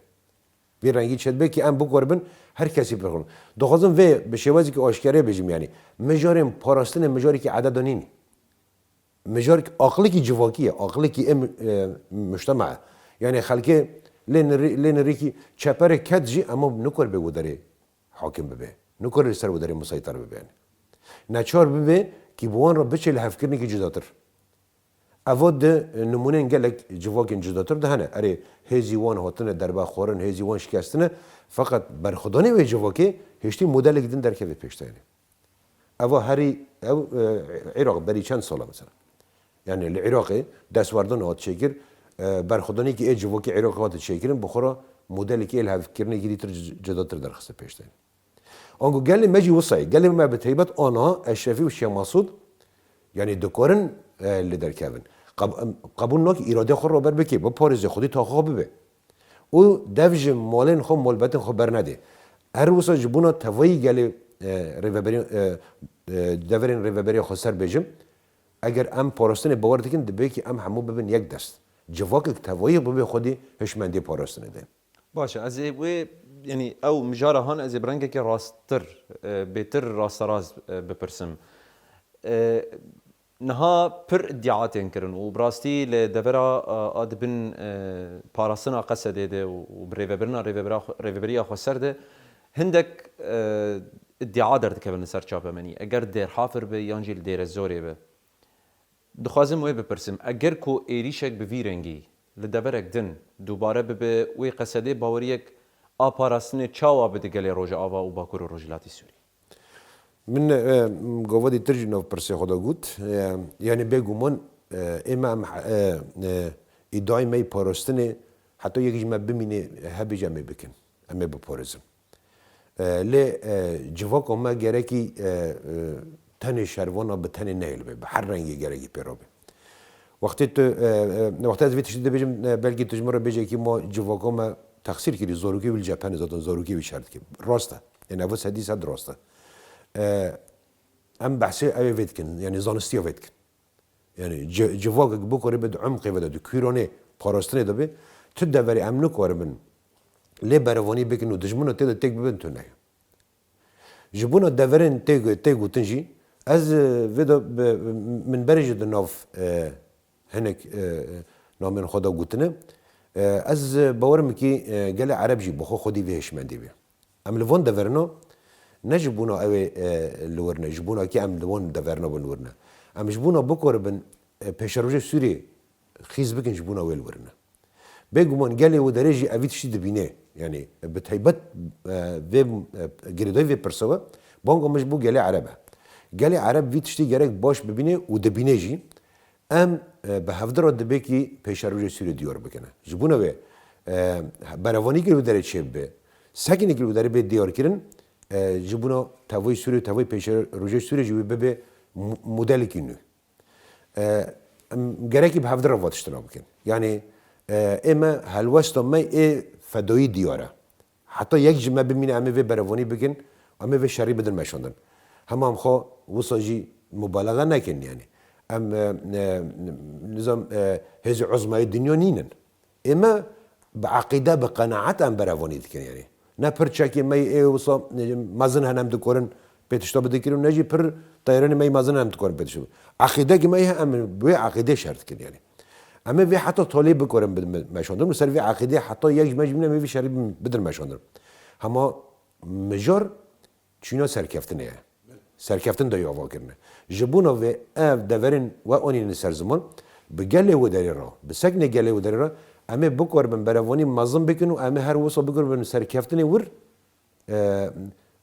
Vê rengî çêdibe ki em bikoribin her kesî pêxin. Dixwazim vê bi şêwazekî aşkere bêjim, yanî mijarên parastinê mijarekî ededa nîne. Mijarek aqilekî civakî ye, aqilekî ê mi-, e, mujtema ye. Yanî xelkê lê nirî-, lê nirîkî çeperê ked jî ema nikor bê wê derê hakim bibe. Nikor li ser wê derê museytir bibe. Neçar bibe ki bi wan re biçe li hevkirinekî cudatir. Eva di nimûneyên gelek civakên cudatir de hene. Erê, hêzî wan hatine derbe xwarin, hêzî wan şikestine. Feqet berxwedanê wê civakê hiştî modelek din derkeve pêş te, yanî. Eva herî ew, e, Iraq berî çend sala mesela. Yanî li Iraqê destwerdana hat çêkir, e, berxwedanekî ê civakê Iraqê hate çêkirin, bi xwe re modelekî ê lihevkirinekî dîtir c-, cudatir derxiste pêş te. Ango gelê me jî wisa ye. Gelê me bi teybet aniha Eşrefî û Şêx Mesûd, yanî dikarin, e, li derkevin. Qeb-, em, qebûl nake îradeya xwe raber bike, biparêze, xwedî taxa xwe bibe. Û dev ji malên xwe, malbetên xwe bernede. Her wisa ji bona tevayî gelê, e, rêveberî, e, e, deverên rêveberiya xweser bêjim, eger em parastinê bawer dikin, dibe ki em hemû bibin yek dest. Civakek tevayî bibe xwedî hişmendê parastinê de. Baş e, ez ê wê, yanî ew mijara han ez ê bi rengekî rasttir, e, bêtir rasterast, e, bipirsim. E, niha pir îdîa tên kirin û bi rastî li devera, e, a dibin, e, parastina Qesedê de û, û bi rêvebirina rêvebira xwe, rêveberiya xweser de hindek, e, îdîa derdikevin li ser çapemenî. Eger Dêrhafir be yan jî li Dêrezorê be. Dixwazim wê bipirsim, eger ku êrîşek bi vî rengî li deverek din dubare bibe, wê Qesedê baweriyek a parastinê çawa bide gelê Rojava û Bakur û Rojhilatê Sûrî? Min, e, gava dîtir jî nav pirsê xwe de got. E, yanî bêguman, e, ê me em, e, e, îdayê me yê parastinê heta yek ji me bimîne hebe jî em ê bikin. Em ê biparêzin. E, lê, e, civaka me gerekî, e, e, tenê şervana bi tenê nehêlibe, bi her rengê gerekî pê re be. Wextê tu, e, e, wextê ez vê tiştî dibêjim, e, belkî tu ji min re bêje ki ma civaka me texsîr kirî, zarokê wî li cephenê zaten zarokê wî şer dike. Rast e. Yanî ev sedî sed rast e. E, em behsê ew ê vê dikin, yanî zanistiya vê dikin. Yanî ci-, civakek bikore be di umqê ve de, di kûranê parastinê de be, tu deverê em nikaribin lê berevanî bikin û dijmina tê de têk bibin tune ye. Ji bona deverên tê, tê gotin jî, ez, e, vê de bi, min berê jî di nav, e, hinek, e, namên xwe de gotine. E, ez bawer im kî, e, gelê Ereb jî bi xwe xwedî vê hişmendî be. Em li van deverina ne ji bona ew ê, e, li wir ne, ji bona kî em li van deverina bin li wir ne. Em ji bona bikaribin, e, pêşerojê Sûriyê xîz bikin, ji bona wê li wir ne. Bêguman gelê wê derê jî evî tiştî dibîne. Yanî bi taybet, e, vê, e, girêdayî vê pirse ve banga min ji bo gelê Ereb e. Gelê Ereb vî tiştî gerek baş bibîne û dibîne jî. Em, e, bi hevdira dibe kî pêşerojê Sûriyê diyar bikine. Ji bona wê, e, berevanî kir û derê çêbibe. Sekinê kir û derê bê diyar kirin, e, ji bona tevayî Sûriyê, tevayî pêşerojê Sûriyê jî wê bibe mu-, modelekî nû. E, em gerekî bi hevdira va tiştira bikin. Yanî, e, ê me helwesta me ê fedayî diyar e. Heta yek ji me bimîne, em ê vê berevanî bikin, em ê vê şerî bidin meşandin. Hema em xwe wisa jî mubalaxa nekin, yanî. Em, e, e, nizam, e, hêzê uzmayê dinya nînin. Ê me bi eqîde, bi qenaet em berevanî dikin, yanî. Ne pir çekê me yê ê wisa, e, mezin hene em dikorin pê tişta bidin kirin, ne jî pir teyarên me yê mezin hene em dikorin pê tişta bidin. Eqîdekî me heye, em bi wê eqîdê şer dikin, yanî. Em ê vê heta talê bikorin bidin me-, meşandin. Li ser vê eqîdê heta yek ji me jî bîne em ê vî şerî bidin meşandin. Hema mijar çîna serkeftinê ye. Serkeftin de ava kirine. Ji bona vê ev deverên we anîne ser ziman, bi gelê wê derê re, bi sekinê gelê wê derê re, em ê bikoribin berevanî mezin bikin û em ê her wisa bikoribin serkeftinê wir, e,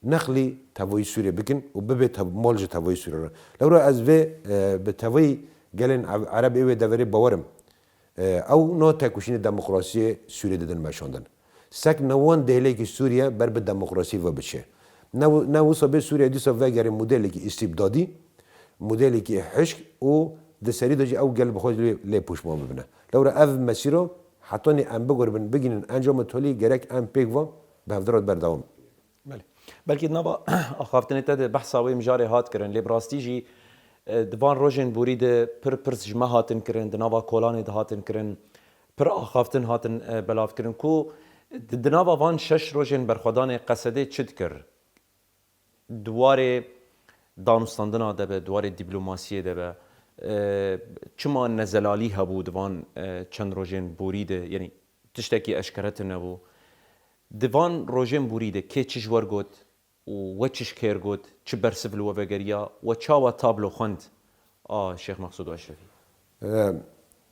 nexlî tevayî Sûriyê bikin û bibê tev-, mal ji tevayî Sûriyê re. Lewra ez vê, e, bi tevayî gelên Ev-, Ereb ê wê deverê bawer im. E, ew na tekoşînê demokrasiyê Sûriyê didin meşandin. Sek ne wan dêhlekî Sûriye ber bi demokrasî ve biçe. Ne wi-, ne wisa bê Sûriye dîsa vegerê modelekî îstîbdadî, modelekî hişk û di serî de jî ew gel bi xwe lê, lê pûşman bibine. Lewra ev mesîro hetanî em biguribin, bigînin encama tolî gerek em pêk ve bi hevdira berdewam. Belê. Belkî di nava axaftinê te de behsa wê mijarê hat kirin, lê bi rastî jî, e, di van rojên borî de pir pirs ji me hatin kirin, di nava kolanê de hatin kirin, pir axaftin hatin, e, belavkirin ku Di, di nava van şeş rojên berxwedanê Qesedê çi dikir? Di warê danûstandina de be, di warê dîplomasiyê de be, e, çima nezelalî hebû di van, e, çend rojên borî de, yanî tiştekî eşkere tune bû. Di van rojên borî de kê çi ji wer got û we çi ji kêr got, çi bersiv li we vegeriya, we çawa tablo xwend a Şêx Mexsûd û Eşrefî? E,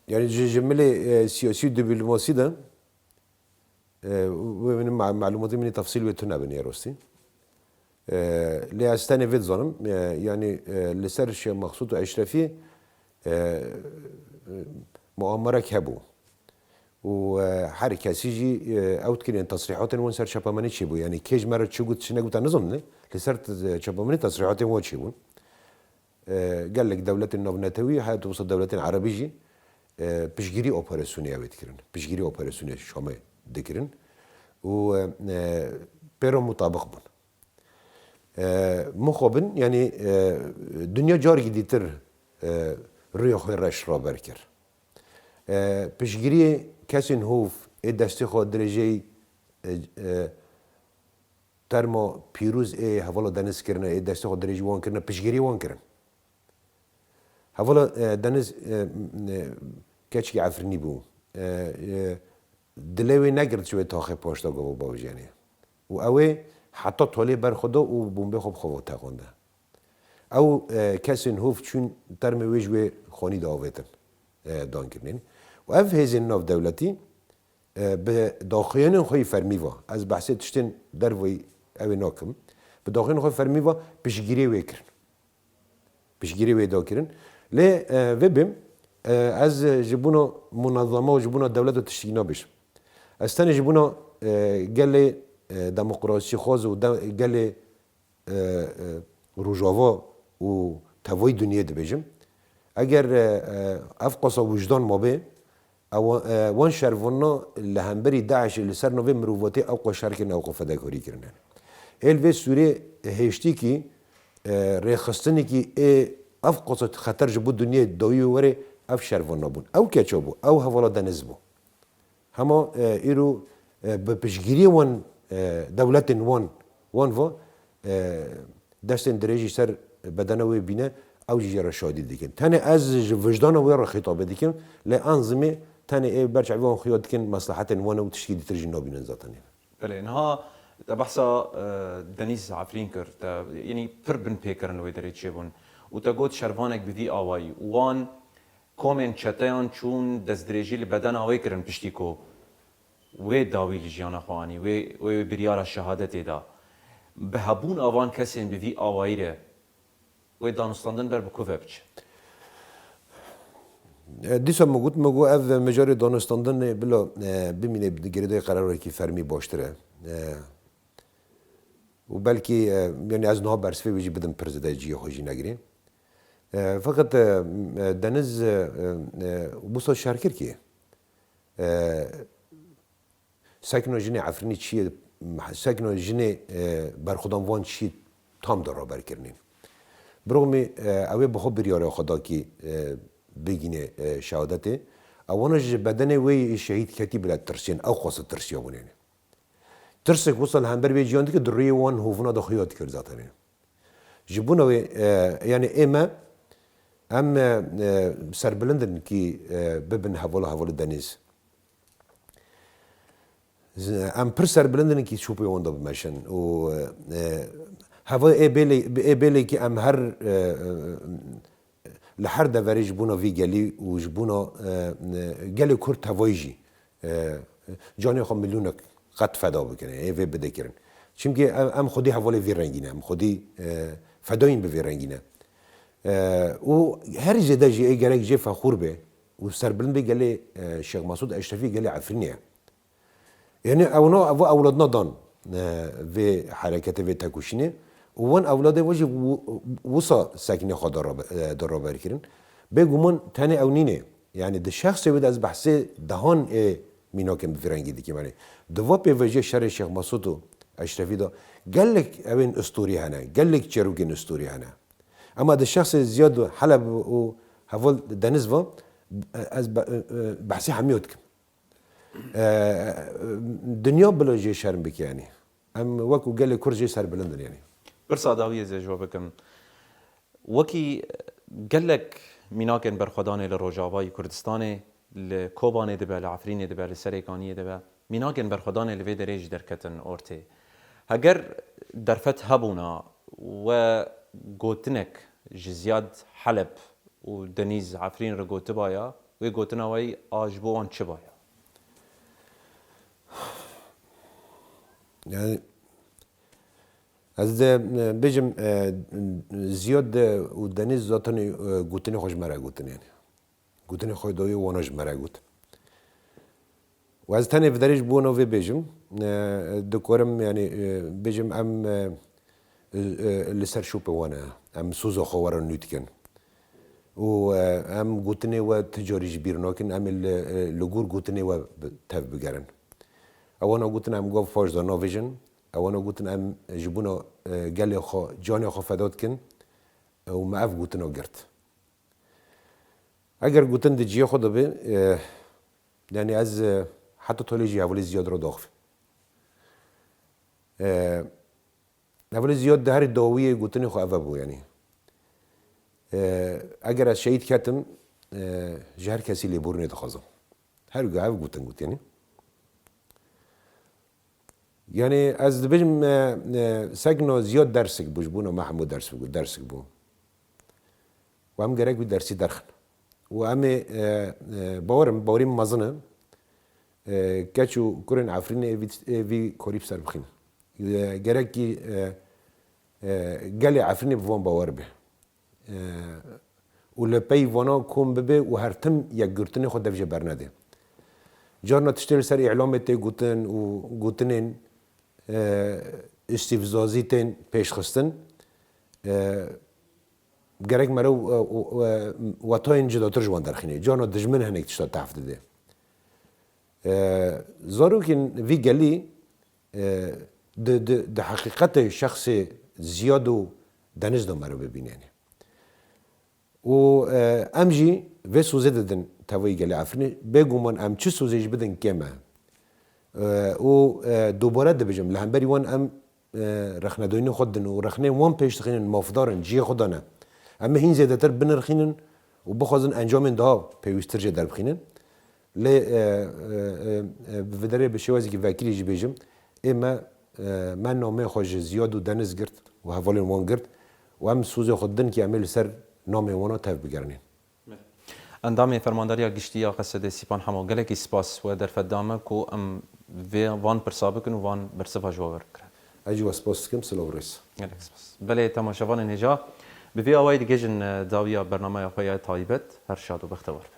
yanî ji, ji milê, e, siyasî û dîplomasî de, e, wê min ma-, malûmatê min ê tefsîl wê tune bin ê rostî. E, lê ez tenê vê dizanim, e, yanî, e, li ser Şêx Mexsûd û Eşrefî, e, muamerek hebû. Û, e, her kesî jî, e, ew dikirên tesrîhatên wan ser çapemenî çêbû. Yanî kê ji me re çi got, çi negot, ez nizanim, ne? Li ser t-, çapemenî tesrîhatên wan çêbûn. E, gelek dewletên navnetewî, heta wisa dewletên erebî jî, e, piştgirî operasyonê ew ê dikirin. Piştgirî operasyonê Şamê dikirin. Û, e, e, pê re mutabiq bûn. E, mixabin, yanî, e, dinya carekî dîtir, e, rûyê xwe reş raber kir. E, piştgiriyê kesên hov ê destê xwe dirêjeyî, e, e, terma pîroz ê hevala Deniz kirine, ê destê xwe dirêjî wan kirine, piştgirî wan kirin. Hevala, e, Deniz, e, e, keçikî Efrînî bû. E, e, dilê wê negirt ji wê taxê paşta gava bawijenê. Û ew ê heta tolê ber xwe da û bombê xwe bi xwe ve teqande. Ew, e, kesên hov çûn termê wê ji wê xanî de avêtin, e, dan kirinên. Û ev hêzên nav dewletî, e, bi daxuyanên xwe yî fermî ve, ez behsê tiştên derveyî ew ê nakim, bi daxuyanên xwe fermî ve piştgirê wê kirin. Piştgirê wê da kirin. Lê, e, vê bim, e, ez ji bona munezama û ji bona dewlet û tiştekî nabêjim. Ez tenê ji bona, e, gelê, e, demokrasîxwaz û de-, gelê, e, e, Rojava û tevayî dinyê dibêjim. Eger, e, e, ev qasa wijdan mabe, ew, e, wan şervanina li hemberî DAIŞê li ser navê mirovatê ew qas şer kirine, ew qas fedakarî kirine. Ê li vê sûrê hêştîkî, e, rêxistinekî ê ev qasa xeter ji bo dinyê dawî wê werê ev şervanina bûn. Ew keça bû, ew hevala Deniz bû. Hema, e, îro, e, bi piştgiriyê wan, e, dewletên wan, wan va, e, destên dirêjî ser bedena wê bîne, ew jî jê re şadî dikin. Tenê ez ji wijdana wê re xîtabê dikim, lê an zimê tenê ê ber çavê wan xuya dikin, meslehetên wan û tişkî dîtir jî nabînin zaten. Belê, niha te behsa, e, Denîz Efrîn kir, te, yanî pir binpêkirin li wê derê çêbûn û te got şervanek bi vî awayî û wan komên çeteyan çûn destdirêjî li bedena wê kirin piştî ku wê dawî li jiyana xwe anî, wê, wê biryara şehadetê da. Bi hebûna van kesên bi vî awayî re wê danûstandin ber bi ku ve biçe? E, dîsa min got, min got ev mijarê danûstandinê bila, e, bimîne di girêdayî qerarekî fermî baştir e. E, û belkî, e, yanî ez niha bersivê wê jî bidim pir zêde cihê xwe jî negirê. E, feqet, e, e, Deniz, e, e, e, wisa şer kir kî, e, sekna jinê Efrînî çi ye, sekna jinê, e, berxwedan van çi tam de raber kirinê. Biromî, e, ew ê bi xwe biryara xwe da kî, e, bigîne, e, şehadetê. Ewana ji bedenê wê yê şehîd ketî bile tirsiyên, ew qasa tirsiya bûnê ne. Tirsek wisa li hember vê ciyan dike, di rûyê wan hovina de xuya dikir zaten. Ji bona wê, e, yanî ê me, em, e, e, serbilind in kî, e, bibin hevala hevalê Denîz. Z-, em pir serbilind in kî çûpê wan de bimeşin û, e, heva ê bêlê, ê bêlê kî em her, e, e, li her deverê ji bona vî gelî û ji bona, e, e, gelê Kurd tevayî jî, e, canê xwe milyonek qet feda bikin, ê vê bide kirin. Çimkî em, em xwedî hevalê vî rengî ne, em xwedî, e, fedayîn bi vî rengî ne. E, û herî zêde jî ê gerek jê fexûr be û serbilind be gelê, e, Şêx Mesûd Eşrefî, gelê Efrînê ye. Yanî ewna, ev ewladna dan, e, vê hereketê, vê tekoşînê û wan ewladê we jî wi-, wisa seknê xwe da rabe-, e, da raber kirin. Bêguman tenê ew nîne. Yanî di şexsê wê de ez behsê dehan ê mînakên bi vî rengî dikim. Yanî di va pêvajoya şerê Şêx Mesûd û Eşrefî de gelek ewên istorî hene, gelek çêrokên istorî hene. Ema di şexsê Ziyad û Heleb û heval Deniz ve ez be-, e, e, behsê hemiya dikim. E, dinya bila jê şerm bike yanî. Em wekû gelê Kurd jê serbilind in yanî. Pirsa dawiyê ez ê ji we bikim. Wekî gelek mînakên berxwedanê li Rojavayî Kurdistanê, li Kobanê dibe, li Efrînê dibe, li Serêkaniyê dibe, mînakên berxwedanê li vê derê jî derketin ortê. Heger derfet hebûna we gotinek ji Ziyad Heleb û Denîz Efrîn re gotibaya, wê gotina we a ji bo wan çi baya? Yani, ez de, e, bêjim, e, Ziyad de û Deniz zaten, e, gotinê xwe ji me re gotin yani. Gotinê xwe dawiyê wana ji me re got. Û ez tenê viderê ji bo wana vê bêjim, e, dikarim yani, e, bêjim em, e, e, e, li ser şopê wan e. Em soza xwe we re nû dikin. Û, e, em gotinê we ti carî ji bîr nakin, em ê li, e, li gor gotinê we bi-, tev bigerin. Ewana gotin em gav paş de navêjin. Ewana gotin em ji bona, e, gelê xwe, canê xwe feda dikin, e, û me ev gotina girt. Eger gotin di cihê xwe de be, e, yani ez, e, heta tolê jî hevalê Ziyad re daxivim. E, hevalê Ziyad di herî dawiyê gotinê xwe ev bû yani. E, eger ez şehîd ketim, e, ji her kesî lêborînê dixwazim. Her ev gotin got yani. Yani ez dibêjim, e, e, sekno Ziyad dersik bû, ji bona me hemû ders bû, dersik bû. Û em gerek wî dersî derxin. Û em ê, e, e, bawerim, bawerî min mezin e, e, keç û kurên Efrînê ê vî, ê vî korî bi ser bixînin. E, gerekî, e, e, gelê Efrînê bi van bawer be. E, û li pey vana kom bibe û her tim yekgirtinê xwe dev jê bernede. Carna tiştê li ser îlamê tê gotin û gotinên, e, îstîfzazî tên pêşxistin, e, gerek meriv, e, e, wetayên cudatir ji wan derxîne. Carna dijmin hinek tişta tehf dide. E, zarokên vî gelî, e, di, di, di heqîqetê şexsê Ziyad û Deniz de meriv bibînenê. Û, e, em jî vê sozê didin tevayî gelê Efrînê. Bêguman em çi sozê jî bidin kêm e. E, û, e, dubare dibêjim, li hemberî wan em, e, rexnedoyînê xwe didin û rexneyên wan pêş dixînin, mafdar in, cihê xwe dane. Em ê hîn zêdetir binirxînin û bixwazin encamên daha pêwîsttir jê derbixînin. Lê, e, e, e, e, bi vê derê bi şêwazekî vekirî jî bêjim, ê me, e, me nameyê xwe ji Ziyad û Deniz girt û hevalên wan girt û em sozê xwe didin ki em ê li ser nameyê wana tev bigerînin. Endamê Fermandariya Giştî ya Qesedê Sîpan Hemo, gelekî spas we derfet da me ku em vê van pirsa bikin û van bersiva ji we werbigirin. Ez jî we spas dikim, silav û rêz. Gelek spas. Belê temaşevanên hêja, bi vî awayî digihîjin, e, dawiya bernameya xwe ya taybet, her şad û bextewar bin.